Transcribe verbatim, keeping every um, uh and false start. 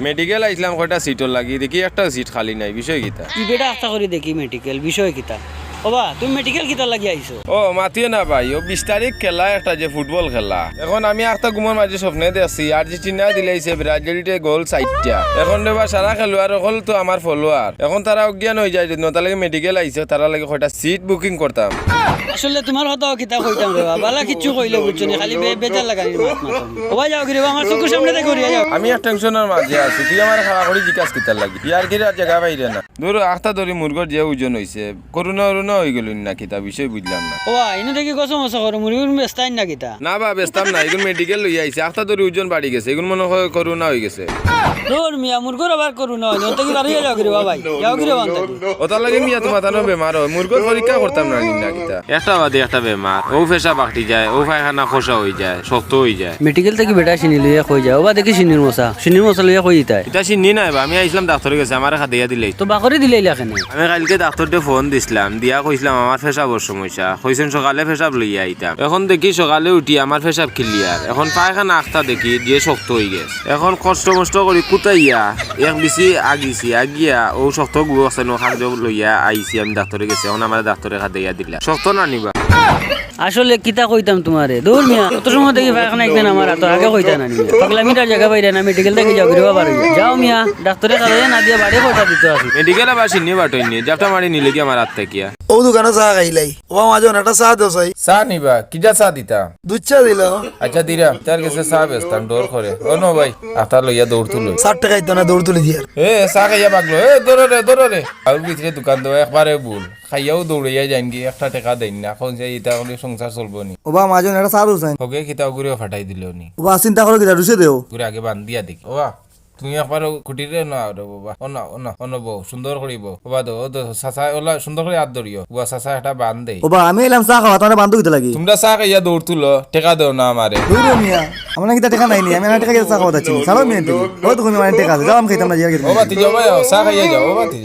মেডিকেল আইছলাম কয়টা সিটর লাগি, দেখি একটাও সিট খালি নাই, বিষয় কিতা? ই বেটা আস্তা করি দেখি মেডিকেল, বিষয় কিতা? ওবা, তুমি মেডিকেল কিতার লাগি আইছো? ও, মাতিও না ভাই, ও বিশ তারিখ খেলা একটা, যে ফুটবল খেলা। এখন আমি আস্তা ঘুমর মাঝে স্বপ্নে দেখছি, আর্জেন্টিনা দিলাইছে ব্রাজিলরে গোল চাইরটা। এখন রে বা, সারা খেলোয়াড় অকল তো আমার ফলোয়ার। এখন তারা অজ্ঞান অইযায়, যদি তার লাগি মেডিকেল আইছে, তারার লাগি কয়টা সিট বুকিং করতাম। আসলে তুমার কথাও কিতা কইতাম রে বা, বালা কিচ্ছু কইলে বুঝছো নি, খালি বে-, বেজার লাগানির মাত মাতো। ওবা যাওগি রে বা, আমার চকুর সামনে থাকি হরিয়া যাও। আমি এক টেনশনর মাঝে আছি, তুই আমারে খাড়া করি জিকাস কিতার লাগি? ইয়ার কিরে আর জাগা পাইরে না। ধরো, আস্তা ধরি মুরগর যে ওজন অইছে, করোনা অরোনা অইগেলো নি না কিতা, বিষয় বুঝলাম না। ওবা, ইনো দেখি গসম গসম করো, মুরগি বেচতায় নি না কিতা? না বা, বেচতাম না, ইগুন মেডিকেল লইয়া আইছে, আস্তা ধরি ওজন বাড়ি গেছে, ইগুন মনো অয় করোনা অইগেছে। ধুর মিয়া, মুরগর আবার করোনা অয় নি, অতা কি বারইয়া যাওগি রে বা ভাই, যাওগি রে বা অন্তাকি। অতার লাগি মিয়া তুমার তানো বেমার অয়, মুরগর পরীক্ষা করতাম না নি না কিতা? একটা বাদে একটা বেমার, অউ পেশাব আটকি যায়, অউ পায়খানা খসা অইযায়, শক্ত অইযায়। মেডিকেল থাকি বেটা শিনি লইয়া কই যায়, ওবা দেখি শিনির মশা, শিনির মশা লইয়া কই যাইতায়। ইতা শিনি নায় বা, আমি আইছলাম ডাক্তরর গেছে, আমারে খাদাইয়া দিলাইছে। তো বাকরি দিলাইলা কেনে? আমি কাইলকে ডাক্তররে ফোন দিছলাম, দিয়া কইছলাম আমার পেশাবর সমস্যা, কইছইন সকালে পেশাব লইয়া আইতাম। এখন দেখি সকালে উঠি আমার পেশাব ক্লিয়ার, এখন পায়খানা আস্তা দেখি যে শক্ত অইগেছে। এখন কষ্ট মষ্ট করি কুতাইয়া এক বিসি আগিছি, আগিয়া অউ শক্ত গু আছে নু, কাগজ লইয়া আইছি আমি ডাক্তরর গেছে, এখন আমারে ডাক্তরে খাদাইয়া দিলা। শক্ত না নি বা? আসলে কিতা কইতাম তুমারে? ধুর মিয়া, অত সময় থাকি পায়খানা একদিন আমার আতো, আগে কইতা না নি মিয়া। পাগলামির আর জাগা পাইরে না, মেডিকেল থাকি যাওগি রে বা বারইয়া। যাও মিয়া, ডাক্তরে খাদাইয়া না দিয়া বাড়ি কথা দিতো আছি। মেডিকেল আবার শিনি বাটইন নি, জাপটা মারি নিলে কি আমার আত থাকিয়া? অউ দোকানো চা খাইলাই। ওবা মাজন, একটা চা দেও চাই। চা নি বা? কিতা চা দিতা? দুধ চা দিলাও। আইচ্ছা দিরাম, তার গেছে চা বেচতাম, ডর করে। অনো ভাই, আস্তা লইয়া দৌড় তুলো। চাইর টেকা দিতো না, দৌড় তুলি দিয়ার। এ, চা খাইয়া পাগলো, এ, ধরো রে, ধরো রে। আর ভিতরে দোকান দেওয়া একবারে ভুল। খাইয়াউ দৌড়াইয়া যাইনগি, একটা টেকা দেইন না। কইন যে ইতা অইলে সংসার চলবো নি। ওবা মাজন, একটা চা দেও চাই। হগে কিতা অগুরে ফাটাই দিলো নি। ওবা চিন্তা করো কিতা, রুচে দেও। অগুরে আগে বান্ধিয়া দেখি। ওবা, তুমি একবার অউ কুটিরে না রে বাবা। অনো, অনো, অনো বও, সুন্দর করি বও। ওবা দেও, ও দেও, চাচা, ওলা সুন্দর করি আত ধরিও। ওবা চাচা একটা বান দেই। ওবা, আমি আইলাম চা খাওয়াত, তুমরা বান্ধো কিতা লাগি? তুমরা চা খাইয়া দৌড় তুলো, টেকা দেও না আমারে। ধুর মিয়া, আমার কিতা টেকা নাই নি, আমি আর টেকা দিয়া চা খাওয়াত আইছি নি। ছাড়ো মিয়া তুমি। অউ তো তুমি আমার টেকা আছে, যাও আমি খাইতাম না, জিয়ার গেছে। ওবা, তুই যাও, চা খাইয়া যাও, ওবা, তুই।